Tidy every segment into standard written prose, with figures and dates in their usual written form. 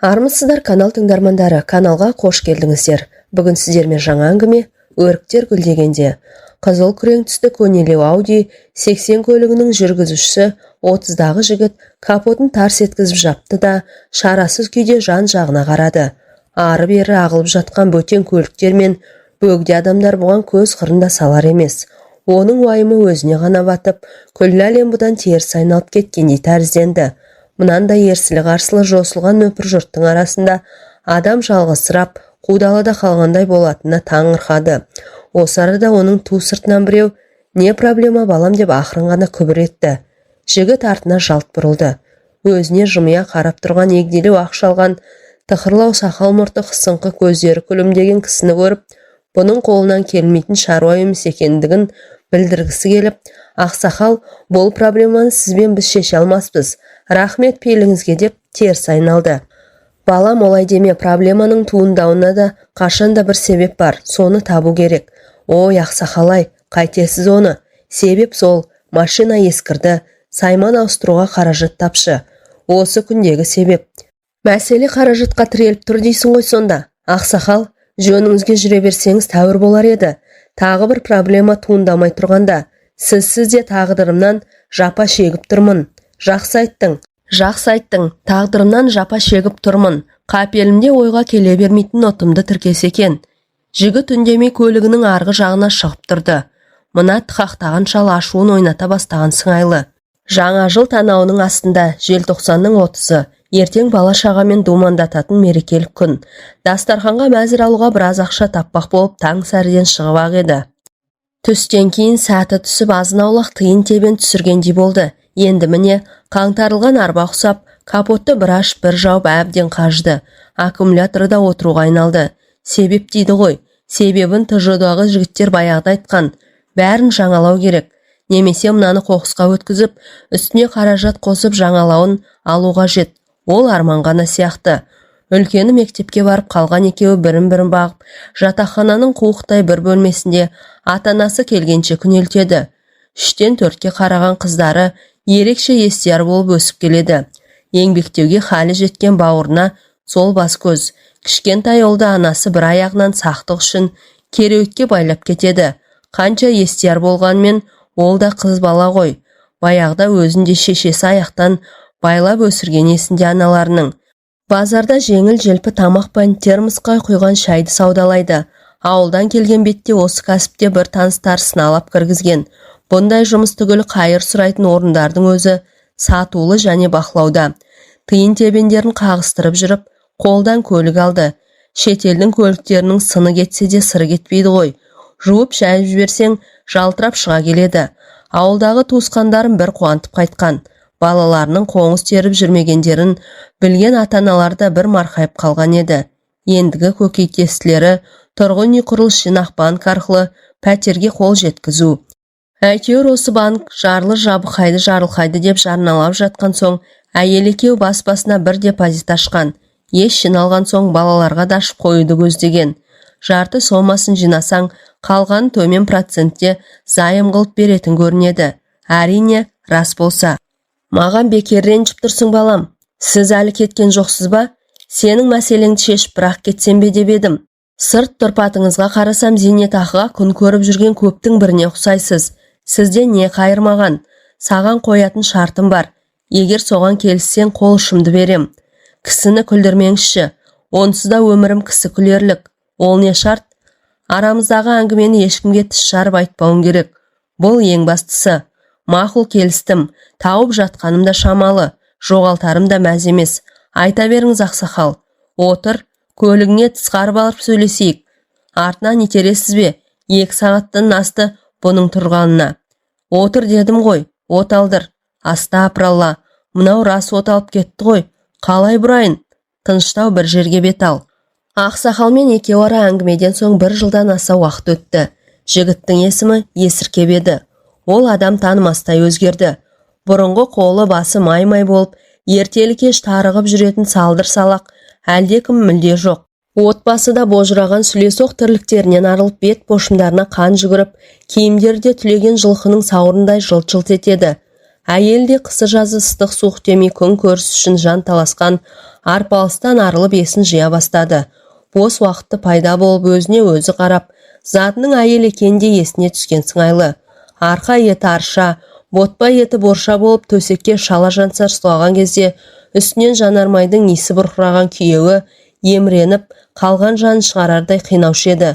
Армысыздар, канал тыңдармандары! Каналға қош келдіңіздер! Бүгін сіздермен жаңа әңгіме: «Өріктер гүлдегенде». Қызыл күрең түсті көнелеу Ауди 80 көлігінің жүргізушісі, 30-дағы жігіт капотын тарс еткізіп жапты да, шарасыз күйде жан-жағына қарады. Ары-бері ағылып жатқан бөтен көліктер мен бөгде адамдар бұған көз қырын да салар емес. Оның уайымы өзіне ғана батып, күллі әлем бұдан теріс айналып кеткендей тәрізденді. Мынандай ерсілі-қарсылы жосылған нөпір жұрттың арасында адам жалғызсырап, қу далада қалғандай болатынына таңырқады. Осы арада оның ту сыртынан біреу: «Не проблема, балам?» – деп ақырын ғана күбір етті. Жігіт артына жалт бұрылды. Өзіне жымия қарап тұрған егделеу ақ шалған, тықырлау сақал-мұрты, қысыңқы көздері күлімдеген кісіні көріп, бұның қолынан келмейтін шаруа емес екендігін білдіргісі келіп: «Ақсақал, бұл проблеманы сізбен біз шеше алмаспыз, рахмет пейіліңізге», – деп теріс айналды. «Балам, олай деме, проблеманың туындауына да қашанда бір себеп бар, соны табу керек». «Ой, ақсақал-ай, қайтесіз оны? Себеп сол, машина ескірді, сайман ауыстыруға қаражат тапшы. Осы күндегі себеп». «Мәселе қаражатқа тіреліп тұр дейсің ғой сонда? Ақсақал, жөніңізге жүре берсеңіз, тәуір болар еді, тағы бір проблема туындамай тұрғанда. Сізсіз де тағдырымнан жапа шегіп тұрмын». «Жақсы айттың, жақсы айттың, тағдырымнан жапа шегіп тұрмын». Қапелімде ойға келе бермейтін ұтымды тіркес екен. Жігіт үндемей көлігінің арғы жағына шығып тұрды. Мына тықақтаған шал ашуын ойната бастаған сыңайлы. Жаңа жыл танауының астында, желтоқсанның 30-ы. Ертең бала-шағамен думандататын мерекелік күн. Дастарханға мәзір алуға біраз ақша таппақ болып таң сәріден шығып-ақ еді. Түстен кейін сәті түсіп, азын-аулақ тиын-тебен түсіргендей болды. Енді міне, қаңтарылған арба ұқсап, капотты бір ашып, бір жауып әбден қажыды. Аккумуляторы да отыруға айналды. Себеп дейді ғой. Себебін ТЖО-дағы жігіттер баяғыда айтқан: бәрін жаңалау керек немесе мынаны қоқысқа өткізіп, үстіне қаражат қосып жаңалауын алу қажет. Ол арман ғана сияқты. Үлкені мектепке барып, қалған екеуі бірін-бірін бағып, жатақхананың қуықтай бір бөлмесінде ата-анасы келгенше күнелтеді. Үштен төртке қараған қыздары ерекше естияр болып өсіп келеді. Еңбектеуге халі жеткен бауырына сол бас-көз. Кішкентай ұлды анасы бір аяғынан сақтық үшін кереуетке байлап кетеді. Қанша естияр болғанмен, ол да қыз бала ғой. Баяғыда өзін де шешесі аяқтан байлап өсірген есінде аналарының. Базарда жеңіл-желпі тамақ пен термосқа құйған шайды саудалайды. Ауылдан келген бетте осы кәсіпте бір таныстар сыналап кіргізген. Бұндай жұмыс түгіл, қайыр сұрайтын орындардың өзі сатулы және бақылауда. Тиын-тебендерін қағыстырып жүріп, қолдан көлік алды. Шетелдің көліктерінің сыны кетсе де, сыры кетпейді ғой. Жуып шайып жіберсең, жалтырап шыға келеді. Ауылдағы туысқандарын бір қуантып қайтқан. Балаларының қоңыз теріп жүрмегендерін білген ата-аналар да бір марқайып қалған еді. Ендігі көкейкестілері – тұрғын үй құрылыс жинақ банк арқылы пәтерге қол жеткізу. Әйтеуір, осы банк жарлы жабықайды жарылқайды деп жарналап жатқан соң, әйел екеуі бас-басына бір депозит ашқан. Ес жиналған соң балаларға да ашып қоюды көздеген. Жарты сомасын жинасаң, қалғанын төмен процентте займ қылып беретін көрінеді. Әрине, рас болса. «Маған бекер ренжіп тұрсың, балам. Сіз әлі кеткен жоқсыз ба? Сенің мәселеңді шешіп бірақ кетсем бе деп едім. Сырт тұрпатыңызға қарасам, зейнетақыға күн көріп жүрген көптің біріне ұқсайсыз. Сізден не қайыр маған? Саған қоятын шартым бар. Егер соған келіссең, қол ұшымды берем». «Кісіні күлдірмеңізші, онсыз да өмірім кісі күлерлік. Ол не шарт?» «Арамыздағы әңгімені ешкімге тіс жарып айтпауың керек. Бұл ең бастысы». «Мақұл, келістім. Тауып жатқаным да шамалы, жоғалтарым да мәз емес. Айта беріңіз, ақсақал». «Отыр, көлігіңе, тысқары барып сөйлесейік». «Артынан итересіз бе? 2 сағаттан асты бұның тұрғанына». «Отыр дедім ғой, от алдыр». «Астапыралла, мынау рас от алып кетті ғой. Қалай бұрайын? Тыныштау бір жерге бет ал». Ақсақалмен екеуара әңгімеден соң бір жылдан аса уақыт өтті. Жігіттің есімі Есіркеп еді. Ол адам танымастай өзгерді. Бұрынғы қолы басы май-май болып, ертелі-кеш тарығып жүретін салдыр салақ әлдекім мүлде жоқ. Отбасы да божыраған сүлесоқ тірліктерінен арылып, бет пошымдарына қан жүгіріп, киімдері де түлеген жылқының сауырындай жылт-жылт етеді. Әйел де қысы-жазы ыстық суық демей күн көріс үшін жан таласқан арпалыстан арылып есін жия бастады. Бос уақыты пайда болып өзіне өзі қарап, затының әйел екені де есіне түскен сыңайлы. Арқа еті арша, ботпа еті борша болып төсекке шала жансар сұлаған кезде үстінен жанармайдың иісі бұрқыраған күйеуі еміреніп, қалған жанын шығарардай қинаушы еді.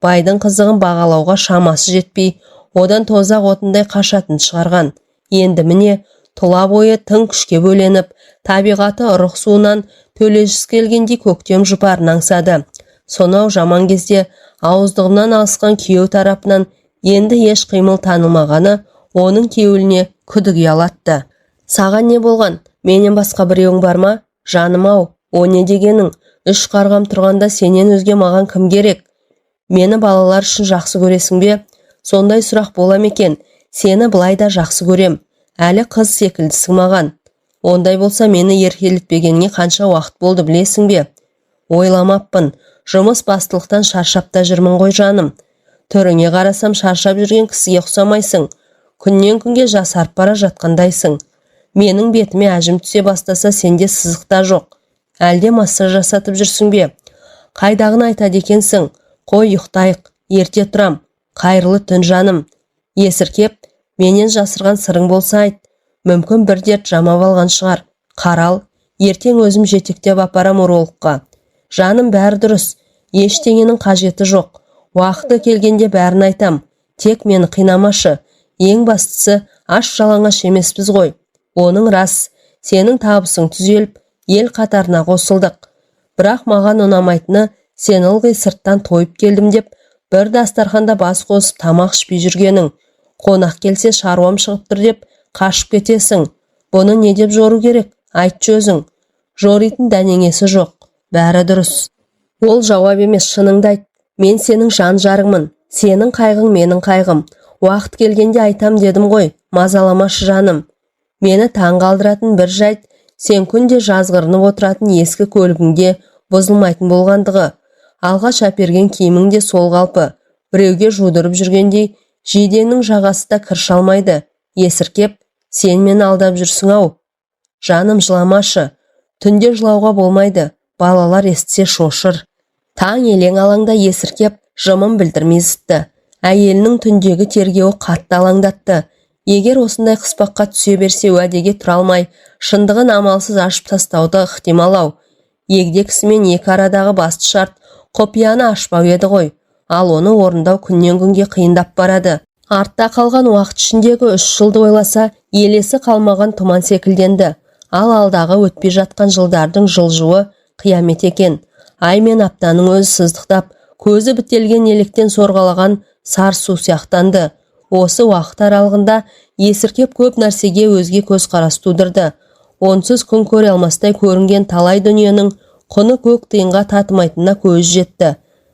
Байдың қызығын бағалауға шамасы жетпей, одан тозақ отындай қашатын шығарған. Енді міне тұла бойы тың күшке бөленіп, табиғаты ұрық суынан төлегісі келгендей көктем жұпарын аңсады. Сонау жаман кезде ауыздығынан алысқан күйеу тарапынан енді еш қимыл танылмағаны оның кеуіліне күдік ұялатты. Саған не болған? Менен басқа біреуің бар ма? Жаным-ау, о не дегенің? Үш қарғам тұрғанда сенен өзге маған кім керек? Мені балалар үшін жақсы көресің бе? Сондай сұрақ бола ма екен? Сені былай да жақсы көрем. Әлі қыз секілдісің маған. Ондай болса мені еркелетпегеніңе қанша уақыт болды білесің бе? Ойламаппын. Жұмыс бастылықтан шаршап та жүрмін ғой жаным. Түріңе қарасам шаршап жүрген кісіге ұқсамайсың. Күннен күнге жасарып бара жатқандайсың. Менің бетіме әжім түсе бастаса сенде сызық та жоқ. Әлде массаж жасатып жүрсің бе? Қайдағыны айтады екенсің? Қой ұйықтайық, ерте тұрам. Қайырлы түн жаным. Есіркеп, менен жасырған сырың болса айт. Мүмкін бір дерт жамап алған шығар. Қарал, ертең өзім жетектеп апарам урологқа. Жаным бәрі дұрыс, ештеңенің қажеті жоқ. Уақыты келгенде бәрін айтам. Тек мені қинамашы. Ең бастысы, аш жалаңаш емеспіз ғой. Оның рас, сенің табысың түзеліп, ел қатарына қосылдық. Бірақ маған ұнамайтыны, сен ылғи сырттан тойып келдім деп, бір дастарханда бас қосып тамақ ішпей жүргенің. Қонақ келсе шаруам шығып тұр деп қашып кетесің. Бұны не деп жору керек? Айтшы өзің. Жоритын дәнеңесі жоқ. Бәрі дұрыс. Ол жауап емес, шыныңды айт. Мен сенің жан жарыңмын. Сенің қайғың менің қайғым. Уақыт келгенде айтам дедім ғой, мазаламашы жаным. Мені таң қалдыратын бір жайт, сен күнде жазғырынып отыратын ескі көлігіңде бұзылмайтын болғандығы. Алғаш әперген киімің де сол қалпы. Біреуге жудырып жүргендей, жиденің жағасы да кір шалмайды. Есіркеп, сен мені алдап жүрсің ау. Жаным жыламашы. Түнде жылауға болмайды. Балалар естісе шошыр. Таң елең алаңда Есіркеп жымын білдірмей зытты. Әйелінің түндегі тергеуі қатты алаңдатты. Егер осындай қыспаққа түсе берсе уәдеге тұра алмай, шындығын амалсыз ашып тастауды ықтимал-ау. Егде кісімен екі арадағы басты шарт құпияны ашпау еді ғой. Ал оны орындау күннен күнге қиындап барады. Артта қалған уақыт ішіндегі 3 жылды ойласа, елесі қалмаған тұман секілденді. Ал алдағы өтпей жатқан жылдардың жылжуы қиямет екен. Ай мен аптаның өзі сыздықтап, көзі бітелген електен сорғалаған сар су сияқтанды. Осы уақыт аралығында Есіркеп көп нәрсеге өзге көзқарас тудырды. Онсыз күн көре алмастай көрінген талай дүниенің құны көк тиынға татымайтынына көзі жетті.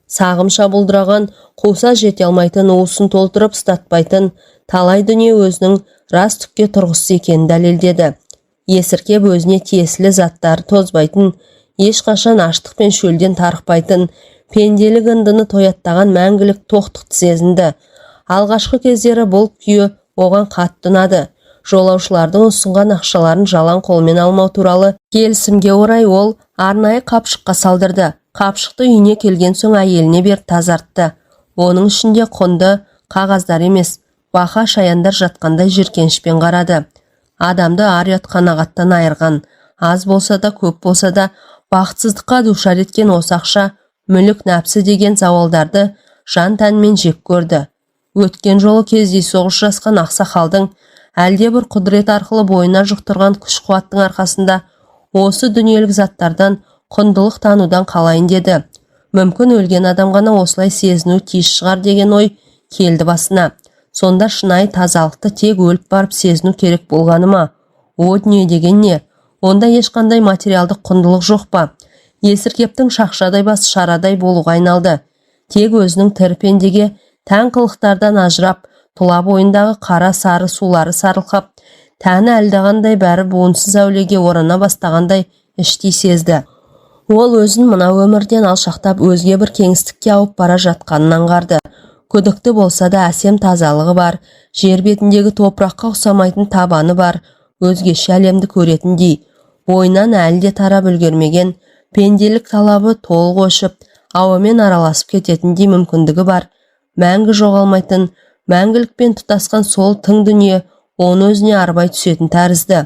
Сағымша бұлдыраған, қуса жете алмайтын, уысын толтырып ұстатпайтын талай дүние өзінің рас түкке тұрғысыз екенін дәлелдеді. Есіркеп өзіне тиесілі заттары тозбайтын, ешқашан аштық пен шөлден тарықпайтын, пенделік ындыны тояттаған мәңгілік тоқтықты сезінді. Алғашқы кездері бұл күйі оған қатты ұнады. Жолаушылардың ұсынған ақшаларын жалаң қолмен алмау туралы келісімге орай ол арнайы қапшыққа салдырды. Қапшықты үйіне келген соң әйеліне беріп тазартты. Оның ішінде құнды қағаздар емес, бақа шаяндар жатқандай жиіркенішпен қарады. Адамды ар-ұят қанағаттан айырған, аз болса да көп болса да бақытсыздыққа душар еткен осы ақша, мүлік, нәпсі деген зауалдарды жан тәнімен жек көрді. Өткен жолы кездейсоқ ұшырасқан ақсақалдың әлде бір құдірет арқылы бойына жұқтырған күш-қуаттың арқасында осы дүниелік заттардан құндылық танудан қалайын деді. Мүмкін өлген адам ғана осылай сезінуі тиіс шығар деген ой келді басына. Сонда шынайы тазалықты тек өліп барып сезіну керек болғаны ма? О дүние деген не? Онда ешқандай материалдық құндылық жоқ па? Есіркептің шақшадай бас шарадай болуға айналды. Тек өзінің тірі пендеге тән қылықтардан ажырап, тұла бойындағы қара сары сулары сарылқап, тәні әлдеқандай бәрі буынсыз әулеге орана бастағандай іштей сезді. Ол өзін мына өмірден алшақтап өзге бір кеңістікке ауып бара жатқанын аңғарды. Күдікті болса да әсем тазалығы бар, жер бетіндегі топыраққа ұқсамайтын табаны бар, өзгеше әлемді көретіндей, бойынан әлі де тарап үлгермеген пенделік талабы толық өшіп, ауамен араласып кететіндей мүмкіндігі бар, мәңгі жоғалмайтын, мәңгілікпен тұтасқан сол тың дүние оны өзіне арбай түсетін тәрізді.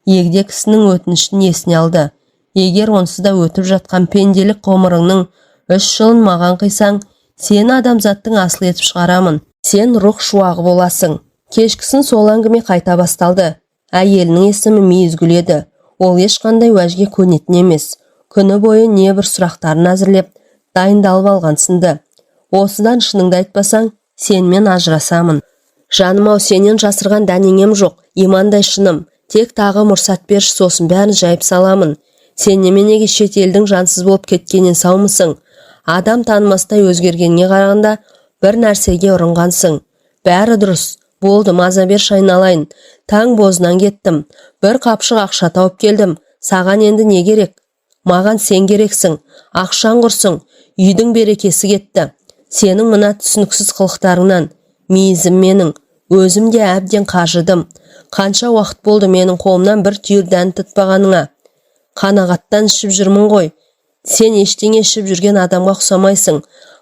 Егде кісінің өтінішін есіне алды. Егер онсыз да өтіп жатқан пенделік ғұмырыңның 3 жылын маған қисаң, сені адамзаттың асылы етіп шығарамын. Сен рух шуағы боласың. Кешкісін сол әңгіме қайта басталды. Әйелінің есімі Мейізгүл еді. Ол ешқандай уәжге көнетін емес. Күні бойы небір сұрақтарын әзірлеп, дайындалып алған сынды. Осыдан шыныңды айтпасаң, сенімен ажырасамын. Жаным-ау, сенен жасырған дәнеңем жоқ, имандай шыным. Тек тағы мұрсат берші, сосын бәрін жайып саламын. Сен неменеге шет елдің жансыз болып кеткеннен саумысың? Адам танымастай өзгергеніне қарағанда, бір нәрсеге ұрынғансың. Бәрі дұрыс. Болды, маза берші айналайын. Таң бозынан кеттім. Бір қапшық ақша тауып келдім. Саған енді не керек? Маған сен керексің. Ақшаң құрсын. Үйдің берекесі кетті. Сенің мына түсініксіз қылықтарыңнан. Мейізім менің. Өзім де әбден қажыдым. Қанша уақыт болды менің қолымнан бір түйір дән тұтпағаныңа? Қанағаттан ішіп жүрмін ғой. Сен ештеңе ішіп жүрген адамға ұқсамайсың.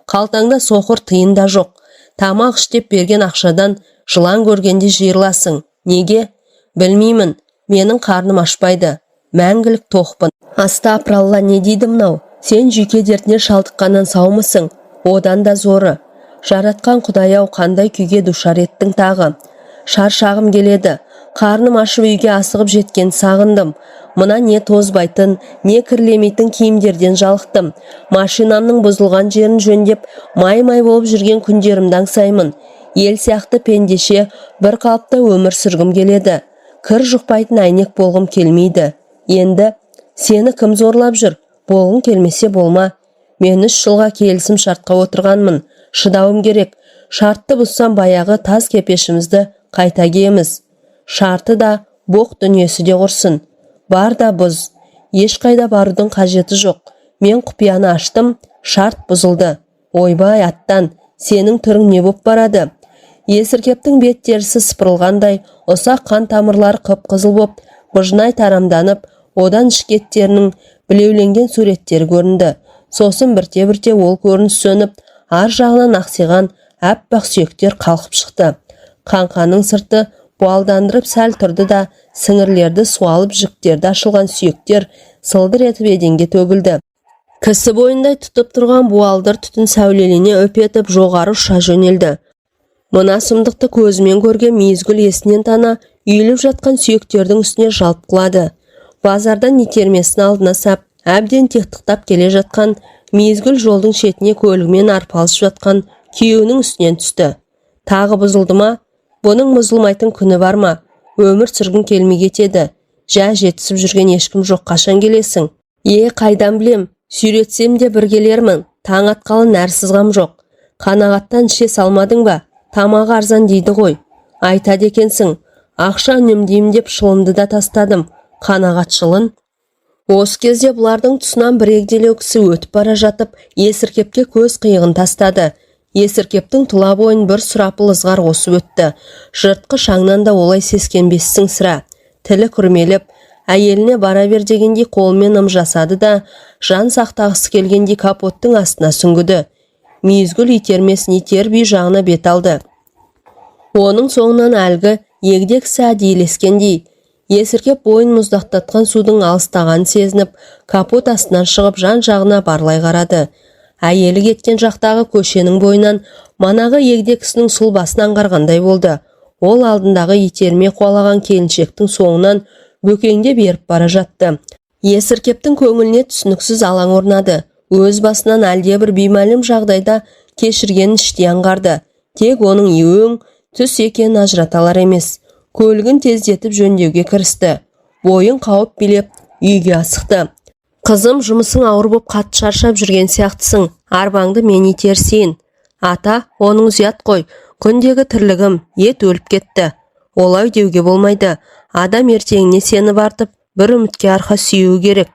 Қалтаңда соқыр тиын да жоқ. Тамақ іш деп берген ақшадан жылан көргенде жиырыласың. Неге? Білмеймін. Менің қарным ашпайды. Мәңгілік тоқпын. Астапыралла, не дейді мынау? Сен жүйке дертіне шалдыққаннан саумысың? Одан да зоры. Жаратқан Құдай-ау, қандай күйге душар еттің тағы? Шаршағым келеді. Қарным ашып, үйге асығып жеткен сағындым. Мына не тозбайтын, не кірлемейтін киімдерден жалықтым. Машинамның бұзылған жерін жөндеп, май-май болып жүрген күндерімді аңсаймын. Ел сияқты пендеше бір қалыпта өмір сүргім келеді. Кір жұқпайтын әйнек болғым келмейді. Енді сені кім зорлап жүр? Болғың келмесе, болма. Мен 3 жылға келісім шартқа отырғанмын. Шыдауым керек. Шартты бұзсам, баяғы таз кепешімізді қайта киеміз. Шарты да, боқ дүниесі де құрсын. Бар да бұз. Ешқайда барудың қажеті жоқ. Мен құпияны аштым, шарт бұзылды. Ойбай, аттан, сенің түрің не боп барады? Есіркептің бет терісі сыпырылғандай, ұсақ қан тамырлары қып-қызыл боп, быжнай тарамданып, одан ішкі еттерінің білеуленген суреттері көрінді. Сосын бірте-бірте ол көрініс сөніп, ар жағынан ақсиған аппақ сүйектер қалқып шықты. Қаңқаның сырты буалдандырып сәл тұрды да, сіңірлерді суалып, жіктерді ашылған сүйектер сылдыр етіп еденге төгілді. Кісі бойындай тұтып тұрған буалдыр түтін сәулелене үп етіп жоғары ұша жөнелді. Мына сұмдықты көзімен көрген Мейізгүл есінен тана үйіліп жатқан сүйектердің үстіне жалп құлады. Базардан итермесін алдына сап, әбден титықтап келе жатқан Мейізгүл жолдың шетіне көлігімен арпалысып жатқан күйеуінің үстінен түсті. Тағы бұзылды ма? Бұның бұзылмайтын күні бар ма? Өмір сүргім келмей кетеді. Жә, жетісіп жүрген ешкім жоқ, қашан келесің? Е, қайдан білем, сүйретсем де бір келермін. Таң атқалы нәр сызғам жоқ. Қанағаттан іше салмадың ба? Тамағы арзан дейді ғой. Айтады екенсің. Ақша үнемдеймін деп шылымды да тастадым. Қанағатшылын. Осы кезде бұлардың тұсынан бір егделеу кісі өтіп бара жатып, Есіркепке көз қиығын тастады. Есіркептің тұла бойын бір сұрапыл ызғар осып өтті. Жыртқыш аңнан да олай сескенбессің сірә. Тілі күрмеліп, әйеліне бара бер дегендей қолымен ым жасады да, жан сақтағысы келгендей капоттың астына сүңгіді. Мүйізгүл итермесін итеріп үй жағына бет алды. Оның соңынан әлгі егде кісі әдейілескендей. Есіркеп бойын мұздақтатқан судың алыстағанын сезініп, капот астынан шығып, жан жағына барлай қарады. Әйелі кеткен жақтағы көшенің бойынан манағы егде кісінің сұлбасын аңғарғандай болды. Ол алдындағы итерме қуалаған келіншектің соңынан бөкеңдеп еріп бара жатты. Есіркептің көңіліне түсініксіз алаң орнады. Өз басынан әлдебір беймәлім жағдайда кешіргенін іштей аңғарды. Тек оның өң түс екенін ажырата алар емес. Көлігін тездетіп жөндеуге кірісті. Бойын қауып билеп, үйге асықты. Қызым, жұмысың ауыр боп, қатты шаршап жүрген сияқтысың. Арбаңды мен итерісейін. Ата, оныңыз ұят қой. Күндегі тірлігім, ет өліп кетті. Олай деуге болмайды. Адам ертеңіне сеніп артып, бір үмітке арқа сүйеуі керек.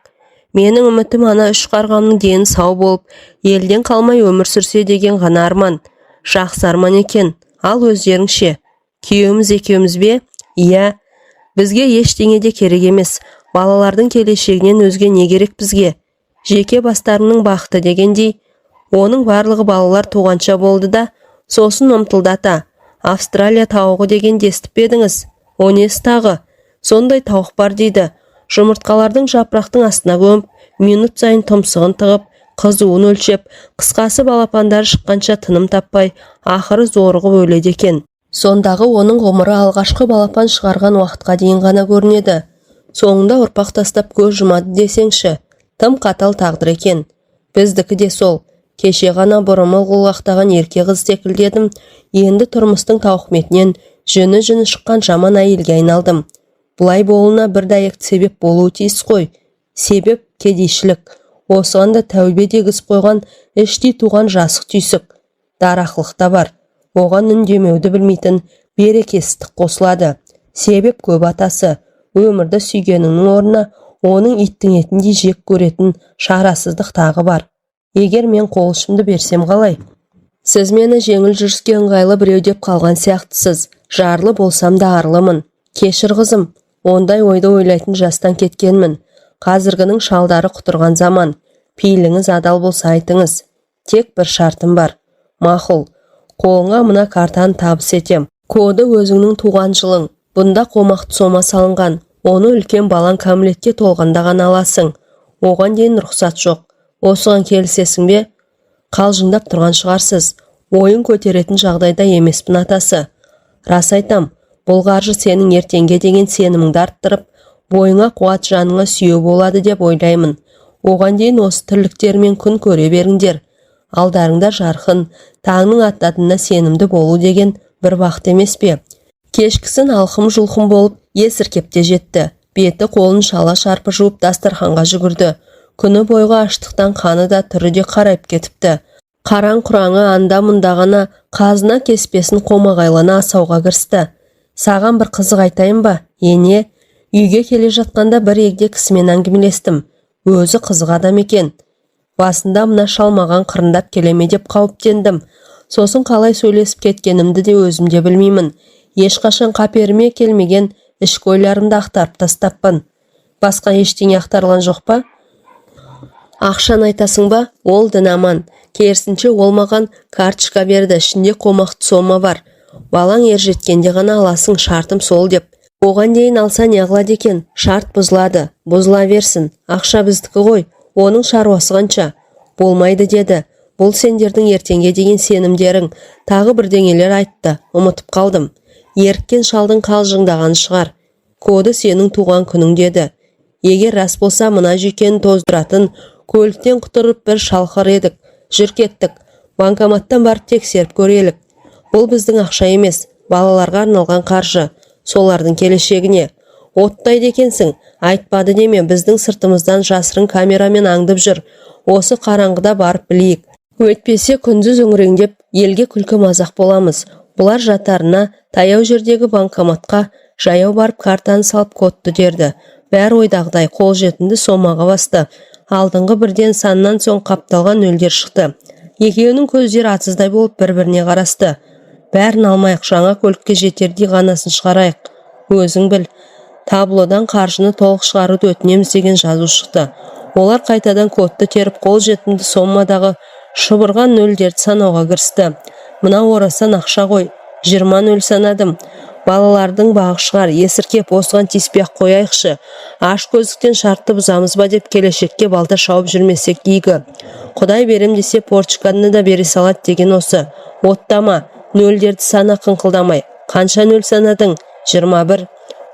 Менің үмітім ана үш қарғамның дені сау болып, елден қалмай өмір сүрсе деген ғана арман. Жақсы арман екен. Ал өздерің ше? Күйеуіміз екеуміз бе? Иә. Бізге ештеңе де керек емес. Балалардың келешегінен өзге не керек бізге? Жеке бастарының бақыты дегендей, оның барлығы балалар туғанша болды да, сосын ұмытылды ата. Австралия тауығы дегенді естіп пе едіңіз? О несі тағы? Сондай тауық бар дейді. Жұмыртқалардың жапырақтың астына көміп, минут сайын тұмсығын тығып, қызуын өлшеп, қысқасы, балапандары шыққанша тыным таппай, ақыры зорығып өледі екен. Сондағы оның ғұмыры алғашқы балапан шығарған уақытқа дейін ғана көрінеді. Соңында ұрпақ тастап көз жұмады десеңші. Тым қатал тағдыр екен. Біздікі де сол. Кеше ғана бұрымы бұлғақтаған ерке қыз секілді едім, енді тұрмыстың тауқыметінен жүні-жүні шыққан жаман әйелге айналдым. Бұлай болуына бір дәйекті себеп болуы тиіс қой. Себеп – кедейшілік. Осыған да тәубе дегізіп қойған іштей туған жасық түйсік, дарақылық та бар. Оған үндемеуді білмейтін берекесіздік қосылады. Себеп көп, атасы. Өмірді сүйгеніңнің орнына оның иттің етіндей жек көретін шарасыздық тағы бар. Егер мен қол ұшымды берсем қалай? Сіз мені жеңіл жүріске ыңғайлы біреу деп қалған сияқтысыз. Жарлы болсам да, арлымын. Кешір, қызым, ондай ойды ойлайтын жастан кеткенмін. Қазіргінің шалдары құтырған заман. Пейіліңіз адал болса, айтыңыз. Тек бір шартым бар. Мақұл. Қолыңа мына картаны табыс етем. Коды өзіңнің туған жылың. Бұнда қомақты сома салынған. Оны үлкен балаң кәмелетке толғанда ғана аласың. Оған дейін рұқсат жоқ. Осыған келісесің бе? Қалжыңдап тұрған шығарсыз. Ойын көтеретін жағдайда емеспін, атасы. Рас айтам. Бұл қаржы сенің ертеңге деген сеніміңді арттырып, бойыңа қуат, жаныңа сүйеу болады деп ойлаймын. Оған дейін осы тірліктермен күн көре беріңдер. Алдарыңда жарқын таңның ататынына сенімді болу деген бір бақыт емес пе? Кешкісін алқым-жұлқым болып Есіркеп те жетті. Беті қолын шала шарпы жуып, дастарханға жүгірді. Күні бойғы аштықтан қаны да, түрі де қарайып кетіпті. Қараң құраңы анда-мұнда ғана қазына кеспесін қомағайлана асауға кірісті. Саған бір қызық айтайын ба, ене? Үйге келе жатқанда бір егде кісімен әңгімелестім. Өзі қызық адам екен. Басында мына шал маған қырындап келе ме деп қауіптендім. Сосын қалай сөйлесіп кеткенімді де өзім де білмеймін. Ешқашан қаперіме келмеген ішкі ойларымды ақтарып тастаппын. Басқа ештеңе ақтарылған жоқ па? Ақшаны айтасың ба? Ол дін аман. Керісінше, ол маған карточка берді. Ішінде қомақты сома бар. Балаң ержеткенде ғана аласың, шартым сол деп. Оған дейін алса не қылады екен? Шарт бұзылады. Бұзыла берсін. Ақша біздікі ғой. Оның шаруасы қанша? Болмайды деді. Бұл сендердің ертеңге деген сенімдерің. Тағы бірдеңелер айтты, ұмытып қалдым. Еріккен шалдың қалжыңдағаны шығар. Коды сенің туған күнің деді. Егер рас болса, мына жүйкені тоздыратын көліктен құтырып бір шалқыр едік. Жүр, кеттік. Банкоматтан барып тексеріп көрелік. Бұл біздің ақша емес, балаларға арналған қаржы, солардың келешегіне. Оттайды екенсің. Айтпады деме, біздің сыртымыздан жасырын камерамен аңдып жүр. Осы қараңғыда барып білейік. Өйтпесе күндіз үңіреңдеп, елге күлкі мазақ боламыз. Бұлар жатарына таяу жердегі банкоматқа жаяу барып, картаны салып, кодты терді. Бәрі ойдағыдай, қолжетімді сомаға басты. Алдыңғы бірден саннан соң қапталған нөлдер шықты. Екеуінің көздері атыздай болып бір-біріне қарасты. Бәрін алмайық, жаңа көлікке жетердей ғанасын шығарайық. Өзің біл. Таблодан «Қаржыны толық шығаруды өтінеміз» деген жазу шықты. Олар қайтадан кодты теріп, қолжетімді сомадағы шұбырған нөлдерді санауға кірісті. Мынау орасан ақша ғой. 20 нөл санадым. Балалардың бағы шығар. Есіркеп, осыған тиіспей ақ қояйықшы. Аш көздіктен шартты бұзамыз ба деп келешекке балта шауып жүрмесек игі. Құдай берем десе, порчканы да бере салады деген осы. Оттама, нөлдерді сана қыңқылдамай. Қанша нөл санадың? 21.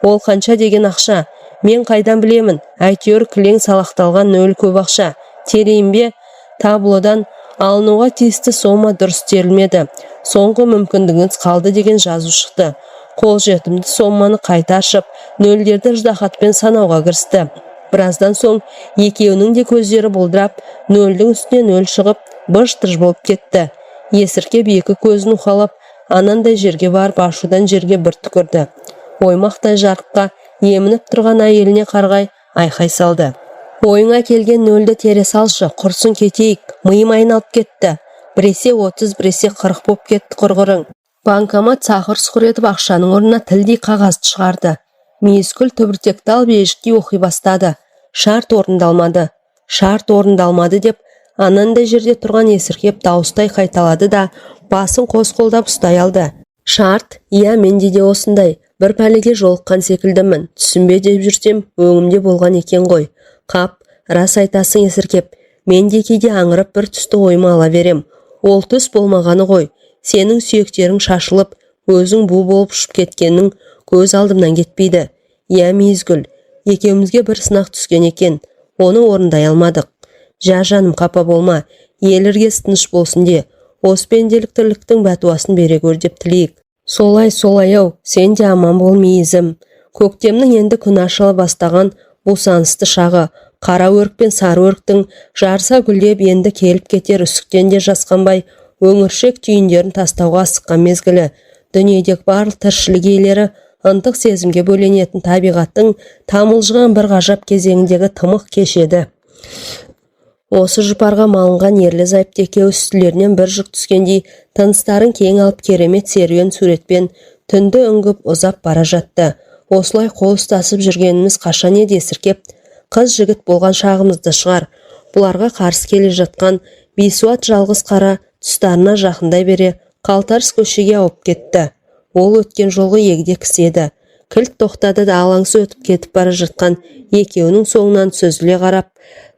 Ол қанша деген ақша? Мен қайдан білемін? Әйтеуір кілең салақталған нөл көп ақша. Терейін бе? Таблодан «Алынуға тиісті сома дұрыс терілмеді, соңғы мүмкіндігіңіз қалды» деген жазу шықты. Қолжетімді соманы қайта ашып, нөлдерді ыждаһатпен санауға кірісті. Біраздан соң екеуінің де көздері бұлдырап, нөлдің үстіне нөл шығып, быж-тыж болып кетті. Есіркеп екі көзін уқалап, анандай жерге барып, ашудан жерге бір түкірді. Оймақтай жарыққа емініп тұрған әйеліне қарғай айқай салды: «Ойыңа келген нөлді тере салшы, құрсын, кетейік, миым айналып кетті!» Біресе 30, біресе 40 боп кетті құрғырың. Банкомат сақыр-сұқыр етіп ақшаның орнына тілдей қағазды шығарды. Мейізгүл түбіртекті алып, ежіктей оқи бастады. «Шарт орындалмады, шарт орындалмады», – деп анандай жерде тұрған Есіркеп дауыстай қайталады да, басын қос қолдап ұстай алды. «Шарт, иә, менде де осындай бір пәлеге жолыққан секілдімін. Түсінбе деп жүрсем, өңімде болған екен ғой. Қап, рас айтасың, Есіркеп, мен де кейде аңырып бір түсті ойыма ала берем. Ол түс болмағаны ғой, сенің сүйектерің шашылып, өзің бу болып ұшып кеткенің көз алдымнан кетпейді. Иә, Мейізгүл, екеумізге бір сынақ түскен екен, оны орындай алмадық. Жа, жаным, қапа болма, ел іргесі тыныш болсын де, осы пенделік тірліктің бәтуасын бере гөр деп тілейік. Солай, солай ау, сен де аман бол, Мейізім. Көктемнің енді күн ашыла бастаған бусанысты шағы. Қара өрік пен сары өріктің жарыса гүлдеп, енді келіп кетер үсіктен де жасқанбай өңіршек түйіндерін тастауға асыққан мезгілі. Дүниедегі барлық тіршілік иелері ынтық сезімге бөленетін табиғаттың тамылжыған бір ғажап кезеңіндегі тымық кеш еді. Осы жұпарға малынған ерлі зайыпты екеуі үстілерінен бір жүк түскендей тыныстарын кең алып, керемет серуен суретпен түнді үңгіп ұзап бара жатты. Осылай қол ұстасып жүргеніміз қашан еді, Есіркеп? Қыз жігіт болған шағымызды шығар. Бұларға қарсы келе жатқан бейсуат жалғыз қара тұстарына жақындай бере қалтарыс көшеге ауып кетті. Ол өткен жолғы егде кісі еді. Кілт тоқтады да, алаңсыз өтіп кетіп бара жатқан екеуінің соңынан сүзіле қарап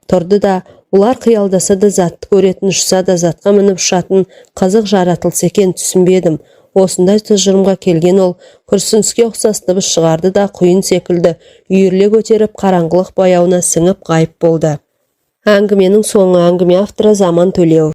тұрды да, бұлар қиялдаса да затты көретін, ұшса да затқа мініп ұшатын қызық жаратылыс екен, түсінбедім. Осындай тұжырымға келген ол күрсініске ұқсас дыбыс шығарды да, құйын секілді үйіріле көтеріп, қараңғылық бояуына сіңіп ғайып болды. Әңгіменің соңы. Әңгіме авторы Заман Төлеуов.